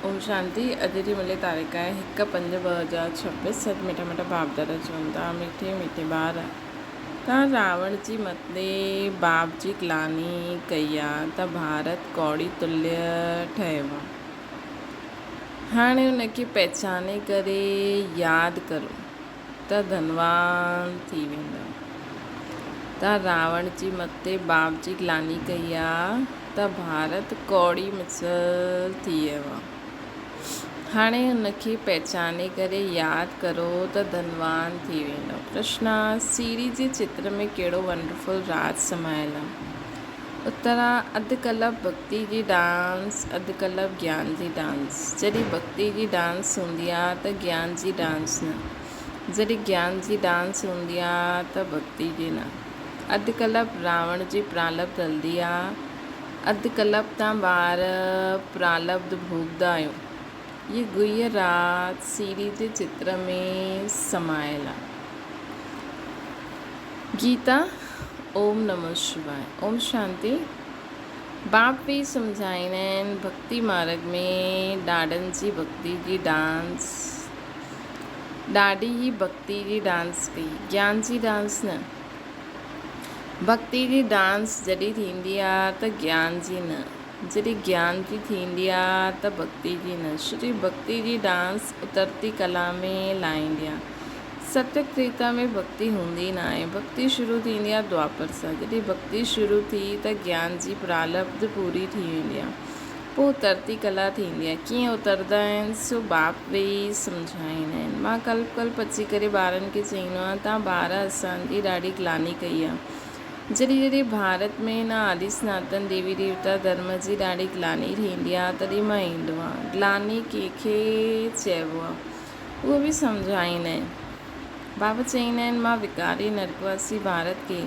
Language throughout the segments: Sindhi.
اوم شانتي اڄ جي ملي تاريخ آهي 1/5/2026 سچ مٺا مٺا باپ دادا چون ٿا مٺي مٺي ٻار تان راوڻ جي متلي باپ جي گلاني ڪئي آ ته ڀارت ڪوڙي تليه ٺهيو آ هاڻي ان کي پهچاني ڪري ياد ڪرو ته ڌنوان ٿي ويندا. تان راوڻ جي مٿي باپ جي گلاني ڪئي آ ته ڀارت ڪوڙي مثل ٿي ويو آ. هاڻي ان کي پهچاني ڪري ياد ڪرو ته ڌنوان ٿي ويندؤ. پرشن، سيڙهي جي چتر ۾ ڪهڙو ونڊرفل راز سمايل آ؟ اترا، اڌ ڪلپ ڀڳتي جي ڊانس، اڌ ڪلپ گيان جي ڊانس. جڏهن ڀڳتي جي ڊانس هوندي آ ته گيان جي ڊانس نه. جڏهن گيان جي ڊانس هوندي آ ته ڀڳتي جي نه. اڌ ڪلپ راوڻ جي پرالبڌ هلندي آ، اڌ ڪلپ تان ٻار پرالبڌ ڀوڳدا آهيو. هيء گهيء رات سيري جي چتر ۾ سمايل آ. گيتا، اوم نمو شواء. اوم شانتي. باپ به سمجهائيندا آهن ڀڳتي مارڳ ۾ ڏاڏن جي ڀڳتي جي ڊانس ڏاڍي ئي ڀڳتي جي ڊانس ڪئي گيان جي ڊانس نه ڀڳتي جي ڊانس جڏهن ٿيندي آ ته گيان جي نه جڏهن گيان جي ٿيندي آ ته ڀڳتي جي نه شري ڀڳتي جي ڊانس اترتي ڪلا ۾ لاهيندي آ ستيگ تريتا ۾ ڀڳتي هوندي ناهي. ڀڳتي شروع ٿيندي آهي دوآپر سان. جڏهن ڀڳتي شروع ٿي ته گيان جي پرالبڌ پوري ٿي ويندي آهي. پوء اترتي ڪلا ٿيندي آهي. ڪيئن اتردا آهن سو باپ ويهي سمجهائيندا آهن. مان ڪلپ ڪلپ اچي ڪري ٻارن کي چئيندو آهيان تان ٻار اسان جي ڏاڍي گلاني ڪئي آهي. جڏهن جڏهن ڀارت ۾ هن آدي سناتن ديوي ديوتا ڌرم جي ڏاڍي گلاني ٿيندي آهي تڏهن مان ايندو آهيان. گلاني ڪنهن کي چئبو آهي؟ اهو به سمجهائيندا آهن. بابا چئيندا آهن، مان وڪاري نرڪواسي ڀارت کي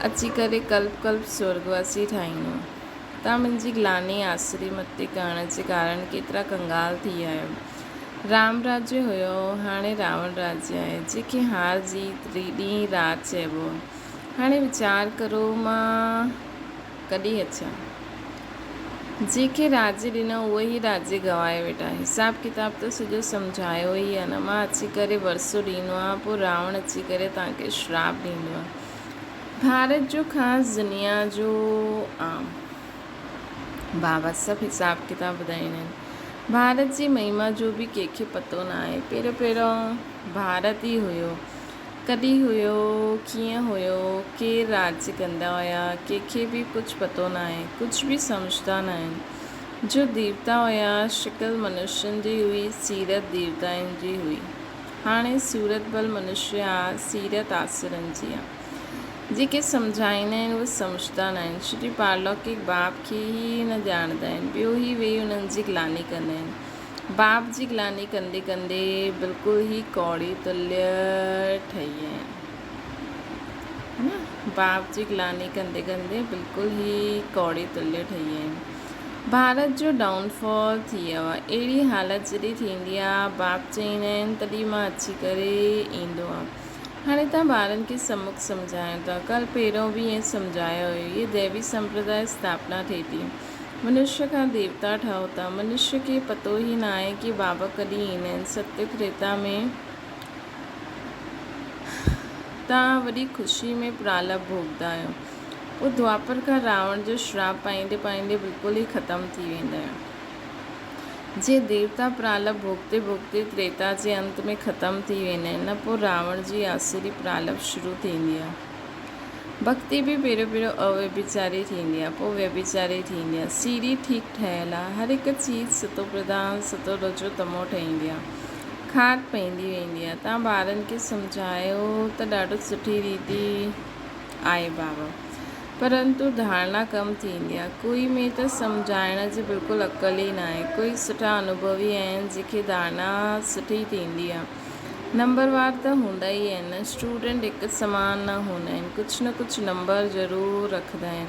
اچي ڪري ڪلپ ڪلپ سورڳواسي ٺاهيندو. توهان منهنجي گلاني آسري متي ڪرڻ جي ڪارڻ ڪيترا ڪنگال ٿي ويا آهيو. رام راجيه هيو، هاڻي راوڻ راجيه آهي، جنهن کي هار جيت ڏينهن رات چئبو آهي. هاڻي ويچار ڪرو مان ڪڏهن اچان. جنهن کي راڄ ڏنو اهو ئي راڄ گنوائي ويٺا. حساب ڪتاب ته سڄو سمجهايو ئي آ نه. مان اچي ڪري ورثو ڏيندو آهيان پوء راوڻ اچي ڪري توهان کي شراپ ڏيندو آ. ڀارت جو خاص دنيا جو عام. بابا سڀ حساب ڪتاب ٻڌائيندا آهن. ڀارت جي مهما جو به ڪنهن کي پتو ناهي. پهريون پهريون ڀارت ئي هيو. ڪڏهن هيو، ڪيئن هيو، ڪير راڄ ڪندا هيا، ڪنهن کي به ڪجهه پتو ناهي، ڪجهه به سمجهندا ناهن. جو ديوتا هيا، شڪل منشين جي هئي، سيرت ديوتائن جي هئي. هاڻي صورت ڀل منشي آ، سيرت آسرن جي آ. جيڪي سمجهائيندا آهن، اهي سمجهندا ناهن. شري پارلوڪڪ باپ کي ئي نه ڄاڻندا آهن، ٻيو هي ويهي انهن جي گلاني ڪندا آهن. باپ جي گلاني ڪندي ڪندي بلڪل هي ڪوڙي تليه ٺهي آهن ها نه باپ جي گلاني ڪندي ڪندي بلڪل هي ڪوڙي تليه ٺهي آهن ڀارت جو ڊائون فال ٿي ويو آهي اهڙي حالت جڏهن ٿيندي آهي باپ چئيندا آهن تڏهن مان اچي ڪري ايندو آهيان هاڻي توهان ٻارن کي سمک سمجهايو ٿا ڪل پهريون به ائين سمجهايو هيو هي ديوي سمپرداء اسٿاپنا ٿئي ٿي منشيء کان ديوتا ٺهو ٿا. منشيء کي پتو ئي ناهي ڪي بابا ڪڏهن ايندا آهن. ستيگ تريتا ۾ توهان وڏي خوشيء ۾ پرالڀ ڀوڳدا آهيو. پوء دوآپر کان راوڻ جو شراپ پائيندي پائيندي بلڪل ئي ختم ٿي ويندا آهيو. جيئن ديوتا پرالڀ ڀوڳتي ڀوڳتي تريتا جي انت ۾ ختم ٿي ويندا آهن نه پوء راوڻ جي آسري پرالڀ شروع ٿيندي آهي. ڀڳتي به پهريون پهريون اويڀيچاري ٿيندي آ، پوء ويڀيچاري ٿيندي آ. سيڙهي ٺيڪ ٺهيل آ. هر هڪ چيز ستو پرڌان، ستو رجو تمو ٺهيندي آ. کاڌ پئيندي ويندي آ. توهان ٻارن کي سمجهايو ته ڏاڍو سٺي ريتي آهي بابا. پرنتو ڌارڻا ڪم ٿيندي آ. ڪوئي ۾ ته سمجهائڻ جي بلڪل عقل ئي ناهي. ڪوئي سٺا انوڀوي آهن جن کي ڌارڻا سٺي ٿيندي آ. نمبر وار ته هوندا ئي آهن نه اسٽوڊنٽ هڪ سمان نه هوندا آهن ڪجهه نه ڪجهه نمبر ضرور رکندا آهن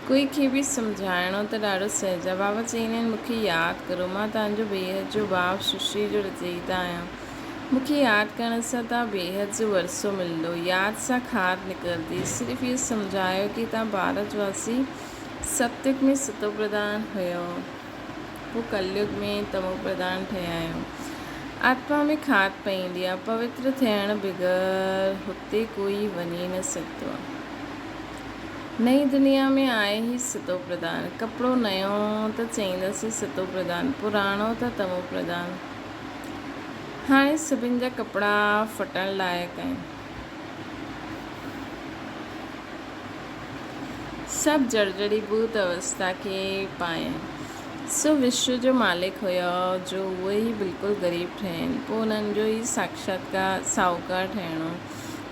ڪوئي کي به سمجهائڻو ته ڏاڍو سهج آهي بابا چئيندا آهن مونکي ياد ڪرو مان توهان جو بيحد جو باپ سشي جو رچئيتا آهيان مونکي ياد ڪرڻ سان توهان بيحد جو ورثو ملندو ياد سان کاڌ نڪرندي صرف اهو سمجهايو ڪي توهان ڀارت واسي ستيگ ۾ ستوپرڌان هيو. پوء ڪليگ ۾ تمو پرڌان ٺهيا آهيو. آتما ۾ کاڌ پئيندي آهي. پوتر ٿيڻ بغير هتي ڪوئي وڃي نه سگهندو آهي. نئين دنيا ۾ آهي ئي ستو پرڌان. ڪپڙو نيو ته چئينداسين ستو پرڌان، پراڻو ته تمو پرڌان. هاڻي سڀن جا ڪپڙا ڦٽڻ لائق آهن. سڀ جڙجڙي ڀوت اوستا کي پائين. سو وشو جو مالڪ هيو جو اهي ئي بلڪل غريب ٺهين، پوء انهن جو ئي ساکشاتڪار ساهوڪار ٺهڻو.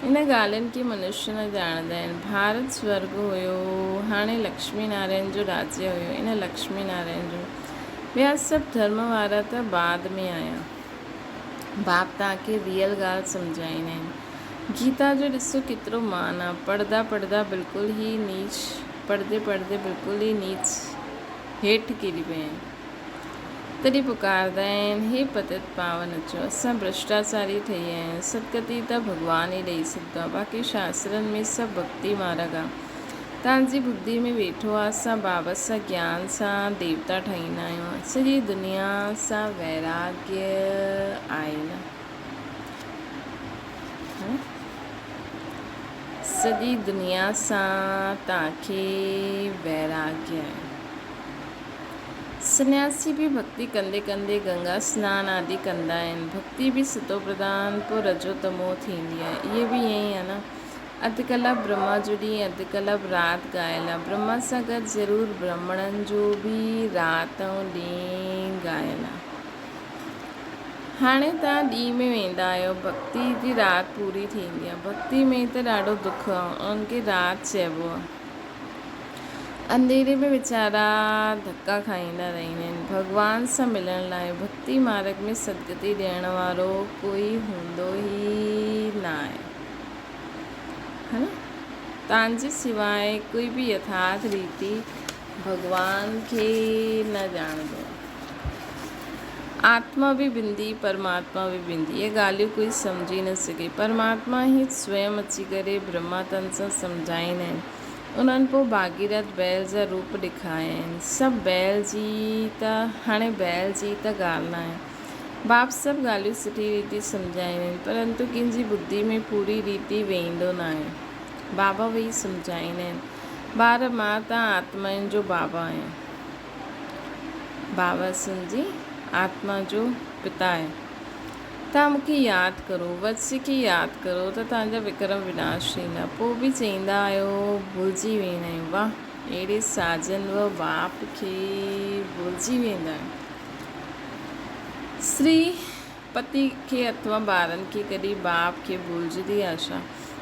ان ڳالهين کي منشيه نه ڄاڻندا آهن. ڀارت سورڳ هيو، هاڻي لڪشمي نارائڻ جو راجيه هيو، ان لڪشمي نارائڻ جو. ٻيا سڀ ڌرم وارا ته بعد ۾ آيا. باپ توهان کي ريئل ڳالهه سمجهائيندا آهن. گيتا جو ڏسو ڪيترو مان آ. پڙهندا پڙهندا بلڪل ئي نيچ پڙهندي پڙهندي بلڪل ئي نيچ هيٺ ڪري پيا آهن. تڏهن پڪارندا آهن، هي پتت پاون اچو. اسان ڀرشٽاچاري ٺهي آيا آهيون. سدگتي ته ڀڳوان ئي ڏئي سگهندو آ. باقي شاسترن ۾ سڀ ڀڳتي مارڳ آ. توهان جي ٻڌي ۾ ويٺو آ اسان بابا سان گيان سان ديوتا ٺهيندا آهيون سڄي دنيا سان ويراڳيه آهي نه سڄي دنيا سان توهان کي ويراڳيه آهي سنياسي به ڀڳتي ڪندي ڪندي گنگا سنان آدي ڪندا آهن ڀڳتي به ستو پرڌان پوء رجو تمو ٿيندي آهي اهي به ائين ئي آهي نه اڌ ڪلب برهما جو ڏينهن اڌ ڪلب رات ڳايل آ. برهما سان گڏ ضرور برهمڻن جو به رات ۽ ڏينهن ڳايل آ. هاڻي توهان ڏينهن ۾ ويندا آهيو، ڀڳتي جي رات پوري ٿيندي آ. ڀڳتي ۾ ته ڏاڍو دک آ، ان کي رات چئبو آ. انڌيري ۾ ويچارا ڌڪا کائيندا رهندا آهن. ڀڳوان سان ملڻ لاء ڀڳتي مارڳ ۾ سدگتي ڏيڻ وارو ڪوئي هوندو ئي ناهي. ها نه؟ تان جي سواء ڪوئي به يٿارٿ ريتي ڀڳوان کي نه ڄاڻندو آهي. آتما به بندي، پرماتما به بندي، اهي ڳالهيون ڪوئي سمجهي نه سگهي. پرماتما ئي سويم اچي ڪري برهما تن سان سمجهائيندا آهن. انهن پوء ڀاڳيرٿ بيل جا روپ ڏيکاريا آهن. سڀ بيل جي ته هاڻي بيل جي ته ڳالهه ناهي. باپ سڀ ڳالهيون سٺي ريتي سمجهائيندا آهن، پرنتو ڪنهن جي ٻڌي ۾ پوري ريتي ويهندو ناهي. بابا ويهي سمجهائيندا آهن، ٻار مان ته آتمائن جو بابا آهيان. بابا سمجهي آتما جو پتا آهي. توهان مون کي ياد ڪرو، وتسي کي ياد ڪرو ته توهان جا وڪرم وناش ٿيندا. پوء به چئيندا آهيو، ڀلجي ويندا آهيون. واهه! اهڙي ساجن و باپ کي ڀلجي ويندا آهيو. سري پتي کي اٿوا ٻارن کي ڪڏهن باپ کي ڀلجندي آ ڇا؟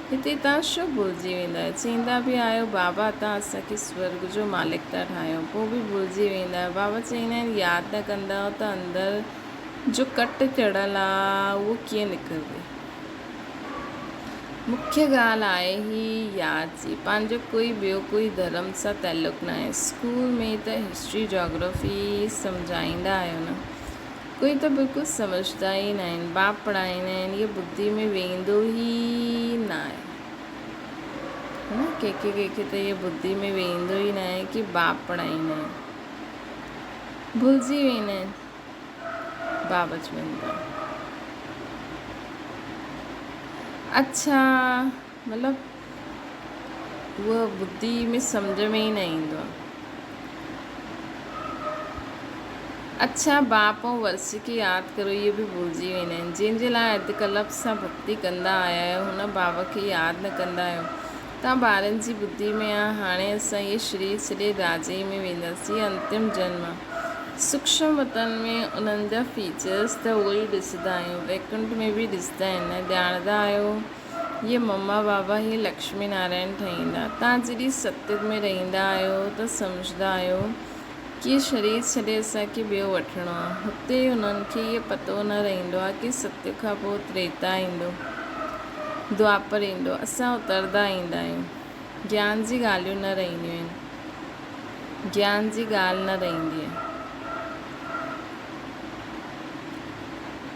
هتي تان ڇو ڀلجي ويندا آهيو؟ چئيندا به آهيو بابا تان اسان کي سورڳ جو مالڪ ٿا ٺاهيو پوء به ڀلجي ويندا آهيو. بابا چئيندا آهن ياد نه ڪندؤ ته اندر جو ڪٽ چڙهيل آ اهو ڪيئن نڪرندي؟ مکيه ڳالهه آهي هي ياد جي. پنهنجو ڪوئي ٻيو ڪوئي ڌرم سان تعلق ناهي. اسڪول ۾ ته هسٽري جاگرافي سمجهائيندا آهيو نه. ڪوئي ته بلڪل سمجهدا ئي ناهن. باپ پڙهائيندا آهن اهو ٻڌي ۾ ويندو ئي ناهي. نه ڪنهن کي ڪنهن کي ته اهو ٻڌي ۾ ويندو ئي ناهي ڪي باپ پڙهائيندا آهن. ڀلجي ويندا آهن. بابا چون ٿا. اڇا مطلب اهو ٻڌي ۾ سمجهه ۾ ئي نه ايندو آهي. اڇا باپ ۽ ورثي کي ياد ڪرو اهي به ڀلجي ويندا آهن. جنهن جي لاء اڌ ڪلپ سان ڀڳتي ڪندا آيا آهيو هن بابا کي ياد نه ڪندا آهيو. تان ٻارن جي ٻڌي ۾ آ هاڻي اسان اهي شرير ڇڏي راجئي ۾ وينداسين اهي انتم جنم آ. سوڪشم وطن ۾ انهن جا فيچرس ته اهي ئي ڏسندا آهيون ويڪنٺ ۾ به ڏسندا آهن نه ڄاڻندا آهيو اهي مما بابا هي لڪشمي نارائڻ ٺهيندا تان جڏهن ستيگ ۾ رهندا آهيو ته سمجهندا آهيو ڪي شرير ڇڏي اسان کي ٻيو وٺڻو آ. هتي انهن کي اهو پتو نه رهندو آ ڪي ستيگ کان پوء تريتا ايندو، دوآپر ايندو، اسان اتردا ايندا آهيون. گيان جي ڳالهيون نه رهنديون آهن. گيان جي ڳالهه نه رهندي آهي.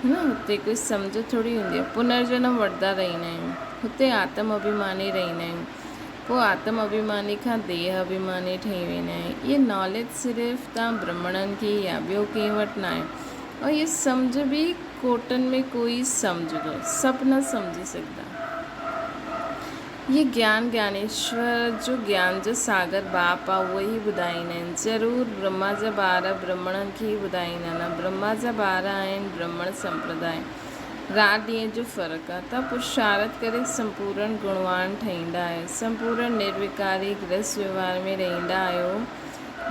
نه هتي ڪوئي سمجهه ٿوري هوندي آهي. پنرجنم وٺندا رهندا آهيون. هتي آتم اڀيماني رهندا آهيون. پوء آتم اڀيماني کان ديهه اڀيماني ٺهي ويندا آهن. اهي ناليج صرف توهان برهمڻن کي ئي آهي، ٻيو ڪنهن وٽ ناهي. ۽ اهي سمجهه به ڪوٽن ۾ ڪوئي سمجهندو، سڀ نه سمجهي سگهندا. اهي گيان گيانيشور جو گيان جو ساگر باپ آهي، اهو ئي ٻڌائيندا آهن. ضرور برهما جا ٻار برهمڻن کي ئي ٻڌائيندا نه. برهما جا ٻار آهن برهمڻ سمپرداء. رات ڏينهن جو فرق آ. تان پرشارٿ ڪري سمپورڻ گڻوان ٺهيندا آهيو. سمپورڻ نروڪاري گرهست ويوهار ۾ رهيندا آهيو.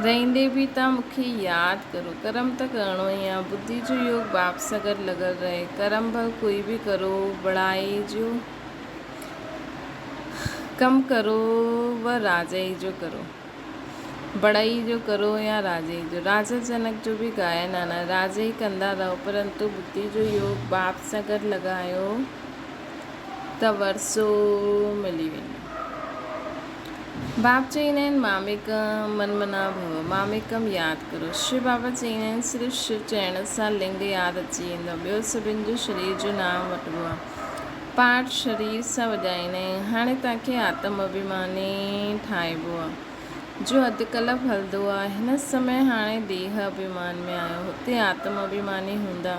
رهندي به تان مون کي ياد ڪرو. ڪرم ته ڪرڻو ئي آ. ٻڌي جو يوگ باپ سان گڏ لڳل رهي. ڪرم ڀل ڪوئي به ڪرو. بڙائي جو ڪم ڪرو و راجائي جو ڪرو. بڙائي جو ڪرو يا راجئي جو. راجا جنڪ جو به گايا نانا. راجئي ڪندا رهو پرنتو ٻڌي جو يوگ باپ سان گڏ لڳايو ته ورثو ملي ويندو. باپ چئيندا آهن ماميڪم من منا ڀو، ماميڪم ياد ڪرو. شو بابا چئيندا آهن صرف شو چئڻ سان لنگ ياد اچي ويندو آهي ٻيو سڀن جو شرير جو نام وٺبو آهي. پاٺ شرير سان وڄائيندا آهن. هاڻي توهان کي آتم اڀيماني ٺاهبو آهي، جو اڌ ڪلپ هلندو آهي. هن سمي هاڻي ديهه اڀيمان ۾ آهيو. هتي آتم اڀيماني هوندا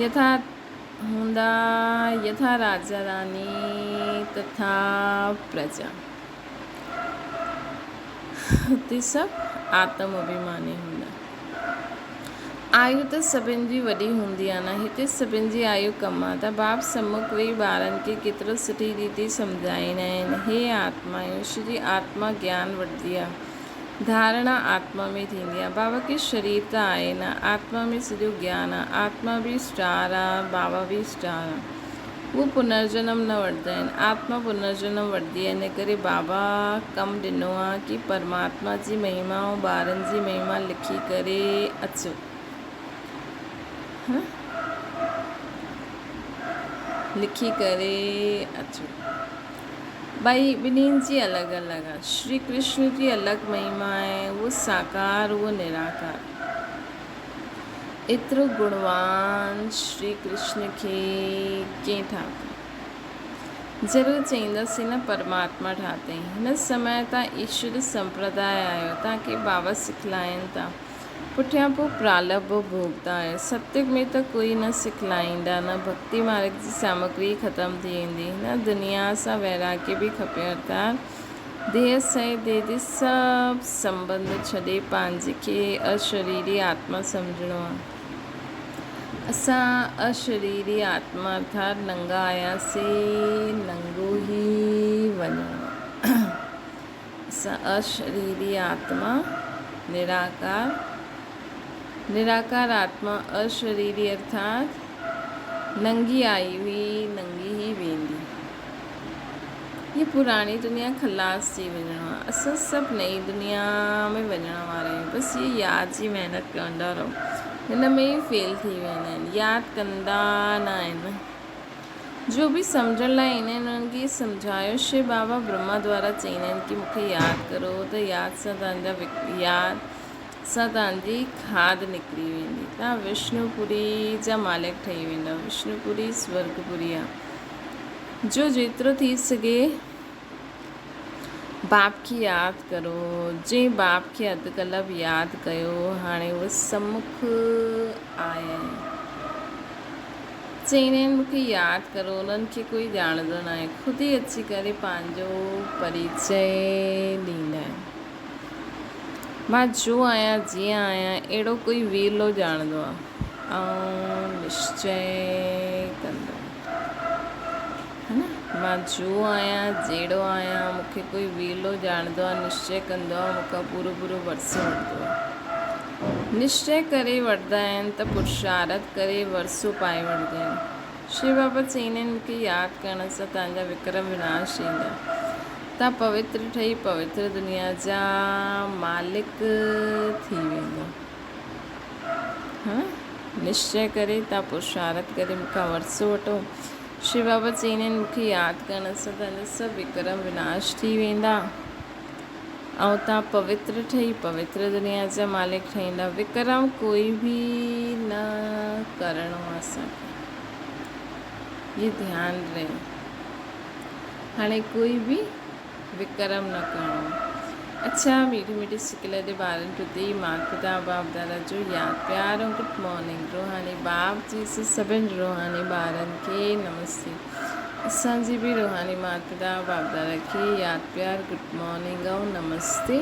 يٿا هوندا يٿا راجا راني تٿا پرجا. هتي سڀ آتم اڀيماني هوندا. آيو ته سڀن جي وڏي هوندي آ نه، هتي سڀن جي آيو ڪم آ ته باپ سمک ويهي ٻارن کي ڪيترو سٺي ريتي سمجهائيندا آهن. هي آتمايون، شري آتما گيان وٺندي آ. ڌارڻا آتما ۾ ٿيندي آ. بابا کي شرير ته آهي نه، آتما ۾ سڄو گيان آ. آتما به اسٽار آ، بابا به اسٽار آ. هو پنرجنم نه وٺندا آهن. آتما پنرجنم وٺندي آهي، ان ڪري بابا ڪم ڏنو آهي ڪي پرماتما جي مهما ۽ ٻارن جي مهما لکي ڪري اچو. لکي ڪري اچو. ٻئي ٻنهين جي الڳ الڳ آهي. شري ڪرشن جي الڳ مهما آهي، اهو ساڪار اهو نراڪار. ايترو گڻوان شري ڪرشن کي ڪنهن ٺاتو؟ ضرور چئينداسين نه پرماتما ٺاتئين. هن سمي تان ايشور سمپرداء آيو، تان کي بابا سکلائين ٿا. پٺيان پوء پرالب به ڀوڳدا آهيو. ستيگ ۾ ته ڪوئي نه سکلائيندا، نه ڀڳتي مارگ جي سامگري ئي ختم ٿي ويندي. هن دنيا سان ويراڳي به کپي ارٿات ديهه سهت ديهه جي سڀ سنٻنڌ ڇڏي پنهنجي کي اشريري آتما سمجهڻو آهي. اسان اشريري آتما ارٿات ننگا آياسين، ننگو ئي وڃڻو آهي. اسان اشريري آتما نراڪار، نراڪار آتما اشريري ارٿات ننگي آئي هئي، ننگي ئي ويندي. هيء پراڻي دنيا خلاص ٿي وڃڻو آهي. اسان سڀ نئين دنيا ۾ وڃڻ وارا آهيون. بس هيء ياد جي محنت ڪندا رهو. هن ۾ ئي فيل ٿي ويندا آهن. ياد ڪندا نه آهن. جو به سمجهڻ لاء ايندا آهن انهن کي سمجهايو. شو بابا برهما دوارا چئيندا آهن ڪي مون کي ياد ڪرو ته ياد سان توهان جا ياد سان توهان جي کاڌ نڪري ويندي. توهان وشنو پوري جا مالڪ ٺهي ويندؤ. وشنو پوري سورڳ پوري آهي. جو جيترو ٿي سگهي باپ کي ياد ڪرو. جنهن باپ کي اڌ ڪلب ياد ڪيو، هاڻي اهو سمک آيا آهن. چئيندا آهن مون کي ياد ڪرو، انهن کي ڪوئي ڄاڻندو ناهي. خود ئي اچي ڪري پنهنجو پريچئه ڏيندا آهن. مان جو آهيان، جيئن آهيان، اهڙو ڪوئي ورلو ڄاڻندو آهي ۽ نشچئه ڪندو آهي. ها نه؟ مان جو آهيان، جهڙو آهيان، مون کي ڪوئي ورلو ڄاڻندو آهي، نشچئه ڪندو آهي، مون کان پورو پورو ورثو وٺندو آهي. نشچئه ڪري وٺندا آهن ته پرشارٿ ڪري ورثو پائي وٺندا آهن. شو بابا چئيندا آهن، مون کي ياد ڪرڻ سان توهان جا وڪرم وناش ٿيندا. توهان پوتر ٺهي پوتر دنيا جا مالڪ ٿي ويندا. ها نشچئه ڪري توهان پرشارٿ ڪري مون کان ورثو وٺو. شو بابا چئيندا آهن، مون کي ياد ڪرڻ سان توهان جا سڀ وڪرم وناش ٿي ويندا ۽ توهان پوتر ٺهي پوتر دنيا جا مالڪ ٺهيندا. وڪرم ڪوئي به نه ڪرڻو اسان کي. هي ڌيان رهي. هاڻي ڪوئي به. وڪرم نه ڪرڻو آ. اڇا ميٺي ميٺي سڪ لڌي ٻارن پرتي مات پتا باپ دادا جو ياد پيار ۽ گڊ مارننگ روحاني باپ جي سڀن روحاني ٻارن کي نمستي اسان جي به روحاني مات پتا باپ دادا کي ياد پيار گڊ مارننگ ۽ نمستي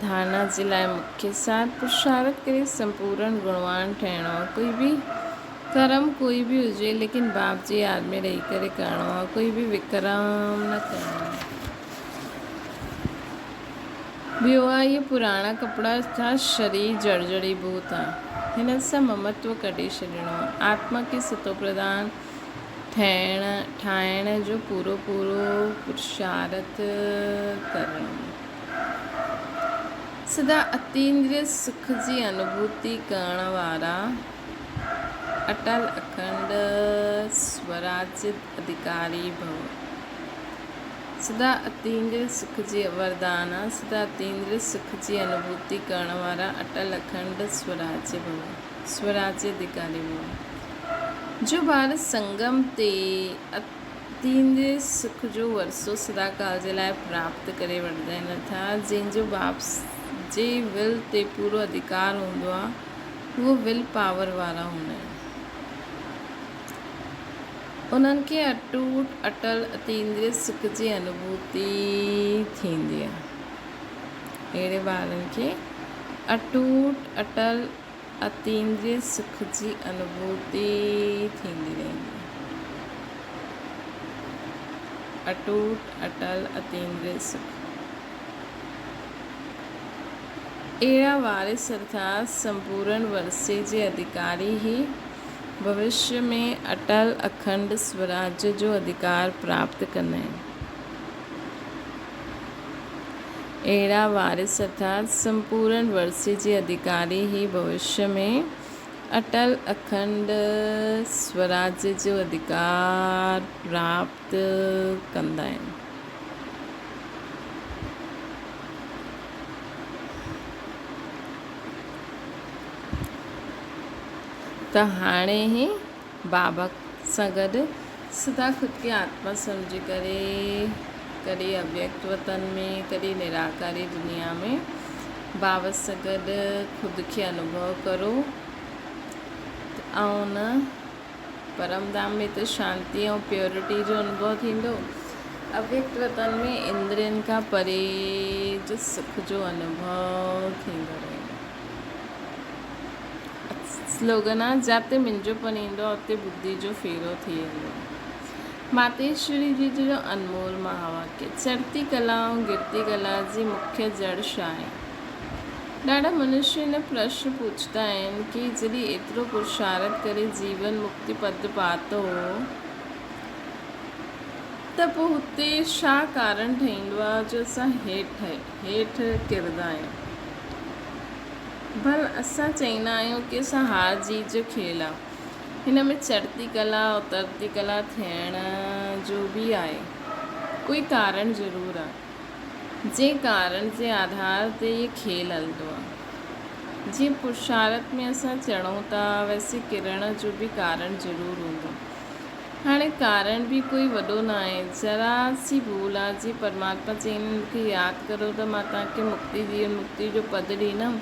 ڌارنا جي لاء مکيه سار پرشارت ڪري سمپورڻ گڻوان ٺهڻو آ ڪوئي به ڪرم ڪوئي به هجي ليڪن باپ جي ياد ۾ رهي ڪري ڪرڻو آ ڪوئي به وڪرم نه ڪرڻو آ. ٻيو آ اهي پراڻا ڪپڙا ڇا شرير جڙجڙي ڀوت آ هنن سان ممتو ڪڍي ڇڏڻو آ آتما کي ستوپرڌان ٺهڻ ٺاهڻ جو پورو پورو پرشارٿ ڪرڻو آ. سدا اتيندريه سک جي انوڀوتي ڪرڻ وارا اٽل اکنڊ سوراج اڌڪاري ڀو. سدا اتيندريه سک جي وردانا، سدا اتيندريه سک جي انوڀوتي ڪرڻ وارا اٽل اکنڊ سوراج ڀو، سوراج اڌڪاري ڀو. جو ٻار سنگم تي اتيندريه سک جو ورثو سدا ڪال جي لاء پراپت ڪري وٺندا آهن ارٿات جنهن جو باپ جي ول تي پورو اڌڪار هوندو آهي اهو will power وارا هوندا آهن. انهن کي اٽوٽ اٽل اتيندريه سک جي انوڀوتي ٿيندي آهي. اهڙي ٻارن کي اٽوٽ اٽل اتيندريه سک جي انوڀوتي ٿيندي رهندي آهي. اٽوٽ اٽل اتيندريه سک. اهڙا وارث ارٿات سمپورڻ ورثي جي اڌڪاري هي ڀوشيه ۾ اٽل اکنڊ سوراج جو اڌڪار پراپت ڪندا آهن. اهڙا وارث ارٿات سمپورڻ ورثي جي اڌڪاري هي ڀوشيه ۾ اٽل اکنڊ سوراج جو اڌڪار پراپت ڪندا آهن. ته هاڻي هي بابا سان گڏ سدا خود کي آتما سمجهي ڪري ڪڏهن اويڪت وطن ۾ ڪڏهن نراڪاري دنيا ۾ بابا سان گڏ خود کي انوڀو ڪرو ۽ ان پرم ڌام ۾ ته شانتي ۽ پيورٽي جو انوڀو ٿيندو. اويڪت وطن ۾ اندرين کان پري جو سک جو انوڀو ٿيندو رهندو. سلوگن آ، جاتي منهنجو پن ايندو آ، اتي ٻڌي جو ڦيرو ٿي ويندو آ. ماتيشوري جي جو انمول مهاواڪيه، چڙهتي ڪلا ۽ گرتي ڪلا جي مکيه جڙ ڇا آهي؟ ڏاڍا منشي هن پرشن پڇندا آهن ڪي جڏهن ايترو پرشارٿ ڪري جيون مڪتي پد پاتو ته پوء هتي ڇا ڪارڻ ٺهيندو آهي جو اسان هيٺ هيٺ ڪرندا آهيون. ڀل اسان چئيندا آهيون ڪي اسان هار جيت جو کيل آهي. هن ۾ چڙهتي ڪلا اترتي ڪلا ٿيڻ جو به آهي. ڪوئي ڪارڻ ضرور آهي. جنهن ڪارڻ جي آڌار تي هي کيل هلندو آهي. جيئن پرشارٿ ۾ اسان چڙهون ٿا ويسي ڪرڻ جو به ڪارڻ ضرور هوندو. هاڻي ڪارڻ به ڪوئي وڏو نه آهي، ذرا سي ڀول آهي. جيئن پرماتما چئين مون کي ياد ڪرو ته مان توهان کي مڪتي جيون مڪتي جو پد ڏيندم.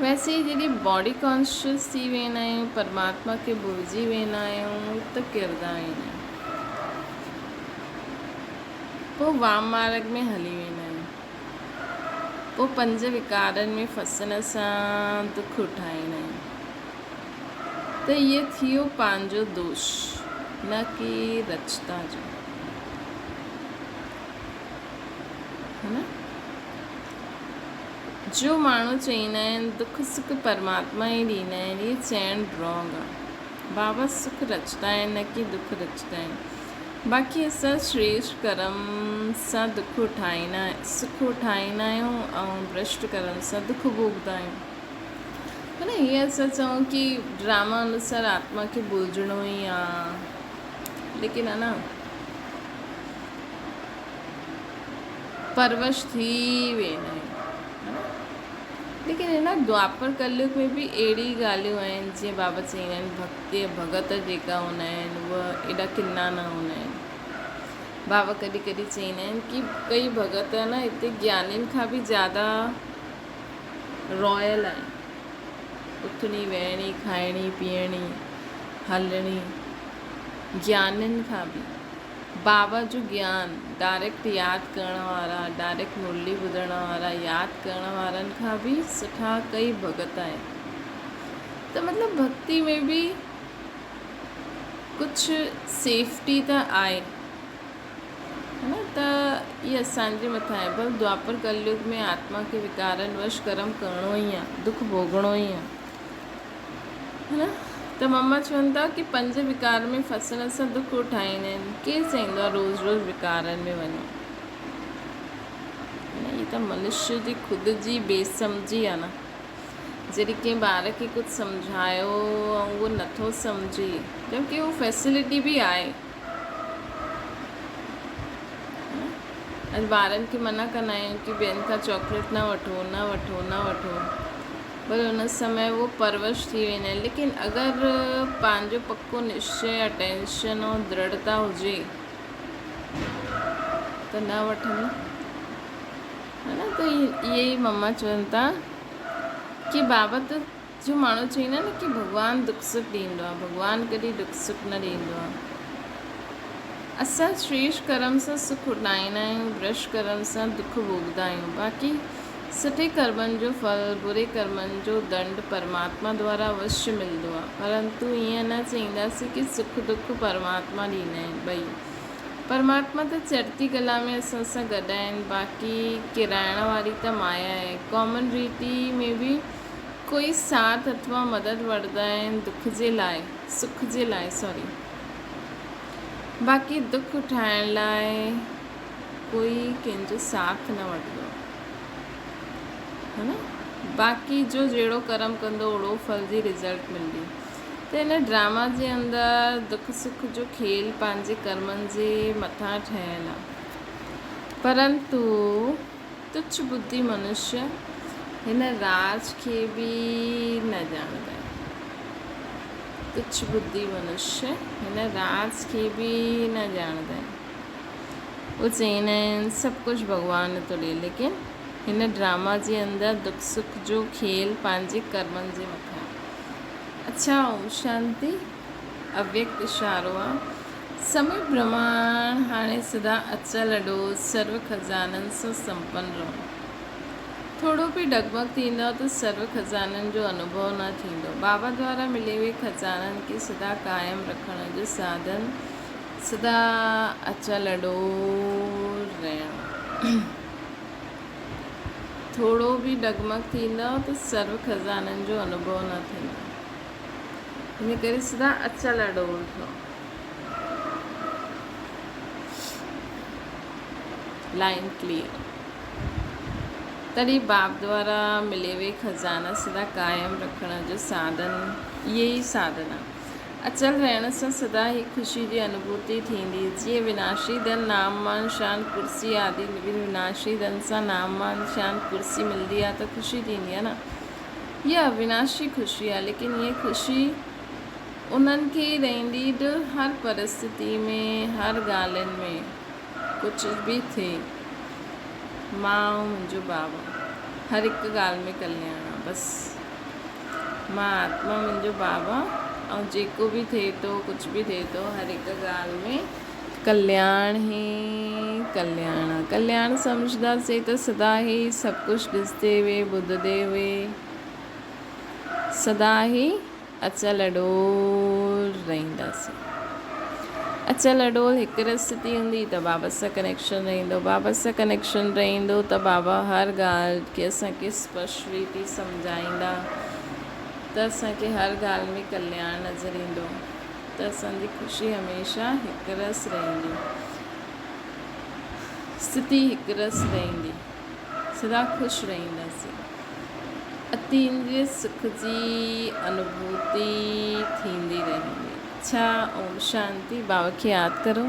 ويسي ئي جڏهن باڊي ڪانشس ٿي ويندا آهيون، پرماتما کي ڀلجي ويندا آهيون ته ڪردا ويندا آهيون. پوء وام مارڳ ۾ هلي ويندا آهيون. پوء پنج وڪارن ۾ ڦسڻ سان دک اٺائيندا آهيون. ته اهي ٿيو پنهنجو دوش، نه ڪي رچتا جو. ها نه؟ جو ماڻهو چئيندا آهن دک سک پرماتما ئي ڏيندا آهن، اهي چئڻ رانگ آهي. بابا سک رچتا آهن نه ڪي دک رچتا آهن. باقي اسان شريشٽ ڪرم سان دک اٺائيندا سک اٺائيندا آهيون ۽ ڀرشٽ ڪرم سان دک ڀوڳدا آهيون. ها نه هيئن اسان چئون ڪي ڊراما انوسار آتما کي ڀلجڻو ئي آ ليڪن ها نه پروش ٿي ويندا آهيون. ها نه ليڪن هن دوآپر ڪليگ ۾ به اهڙي ئي ڳالهيون آهن جيئن بابا چئيندا آهن ڀڳتي ڀڳت جيڪا هوندا آهن اهي ايڏا ڪنا نه هوندا آهن. بابا ڪڏهن ڪڏهن چئيندا آهن ڪي ڪئي ڀڳت نه هتي گيانين کان به زياده رائل آهن. اٿڻي ويهڻي کائڻي پيئڻي هلڻي گيانين کان به بابا جو گيان ڊائريڪٽ ياد ڪرڻ وارا ڊائريڪٽ مرلي ٻڌڻ وارا ياد ڪرڻ وارن کان به سٺا ڪئي ڀڳت آهن ته مطلب ڀڳتي ۾ به ڪجهه سيفٽي ته آهي ها نه ته اهي اسان جي مٿان آهي پر دوآپر ڪليگ ۾ آتما کي وڪارن وش ڪرم ڪرڻو ئي آهي دک ڀوڳڻو ئي آهي ها نه ته مما چون ٿا ڪي پنج وڪار ۾ ڦسڻ سان دک اٺائيندا آهن ڪير چئيندو آهي روز روز وڪارن ۾ وڃو ها نه هي ته منشي جي خود جي بي سمجهي آهي نه جڏهن ڪنهن ٻار کي ڪجهه سمجهايو ۽ اهو نٿو سمجهي جبڪه اهو فيسلٽي به آهي اڄ ٻارن کي منع ڪندا آهيون ڪي ٻين کان چاڪليٽ نه وٺو نه وٺو نه وٺو پر ان سمي اهو پروش ٿي ويندا آهن ليڪن اگر پنهنجو پڪو نشچي اٽينشن ۽ درڙتا هجي ته نه وٺن ها نه ته اهي ئي مما چون ٿا ڪي بابت جو ماڻهو چئيندا نه ڪي ڀڳوان دک سک ڏيندو آهي ڀڳوان ڪڏهن دک سک نه ڏيندو آهي اسان شريش ڪرم سان سک اڏائيندا آهيون برش ڪرم سان دک ڀوڳدا آهيون باقي سٺي ڪرمن جو ڦل بري ڪرمن جو دنڊ پرماتما دوارا اوشيه ملندو آهي پرنتو ائين نه چئينداسين ڪي سک دک پرماتما ڏيندا آهن ٻئي پرماتما ته چڙهتي ڪلا ۾ اسان سان گڏ آهن، باقي ڪيرائڻ واري ته مايا آهي. ڪامن ريتي ۾ به ڪوئي ساٿ اٿوا مدد وٺندا آهن دک جي لاء، سک جي لاء سوري. باقي دک اٺائڻ لاء ڪوئي ڪنهن جو ساٿ نه وٺندو آهي. ها نه؟ باقي جو جهڙو ڪرم ڪندو اوڙو ڦل جي رزلٽ ملندي. ته هن ڊراما جي اندر دک سک جو کيل پنهنجي ڪرمن جي مٿان ٺهيل آ. پرنتو تڇ ٻڌي منشيه هن راز کي به نه ڄاڻندا آهن. تڇ ٻڌي منشيه هن راز کي به نه ڄاڻندا آهن. هو چئيندا آهن سڀ ڪجهه ڀڳوان ٿو ڏي ليڪن هن ڊراما جي اندر دک سک جو کيل پنهنجي ڪرمن جي مٿان آهي. اڇا اوم شانتي اويڪت اشارو آ سمي برهماڻ هاڻي سدا اچل اڏو سرو خزانن سان سمپن رهو ٿورو به ڊگمگ ٿيندؤ ته سرو خزانن جو انوڀو نه ٿيندو بابا دوارا ملي هئي خزانن کي سدا قائم رکڻ جو ساڌن سدا اچل اڏو رهڻ. ٿورو به ڊگمگ ٿيندؤ ته سرو خزانن جو انوڀو نه ٿيندو. ان ڪري سدا اچل اڏول ٿيو. Line clear. تڏهن باپ دوارا ملي وي خزانا سدا قائم رکڻ جو ساڌن اهي ئي ساڌن آهن. اچل رهڻ سان سدا ئي خوشي جي انوڀوتي ٿيندي. جيئن وناشي ڌن، نام مان شان، ڪرسي آدي وناشي ڌن سان نام مان شان، ڪرسي ملندي آهي ته خوشي ٿيندي آهي نه. اها اويناشي خوشي آهي ليڪن اها خوشي انهن کي ئي رهندي جو هر پرستتي ۾ هر ڳالهين ۾ ڪجهه به ٿئي مان ۽ منهنجو بابا هر هڪ ڳالهه ۾ ڪلياڻ آهي بس. مان آتما منهنجو بابا ۽ جيڪو به ٿئي ٿو ڪجهه به ٿئي ٿو هر هڪ ڳالهه ۾ ڪلياڻ هي ڪلياڻ آ. ڪلياڻ سمجهنداسين ته سدا هي سڀ ڪجهه ڏسندي هئي ٻڌندي هئي سدا هي اچل اڏول رهنداسين. اچل اڏول هڪ رس ٿي هوندي ته بابا سان ڪنيڪشن رهندو، بابا سان ڪنيڪشن رهندو ته بابا هر ڳالهه کي اسان کي اسپشٽ ريتي سمجهائيندا ته اسان کي هر ڳالهه ۾ ڪلياڻ نظر ايندو ته اسان جي خوشي هميشه هڪ رس رهندي، استٿي هڪ رس رهندي، سدا خوش رهنداسين. اتيندريه سک جي انوڀوتي ٿيندي رهندي. اڇا اوم شانتي بابا کي ياد ڪرو.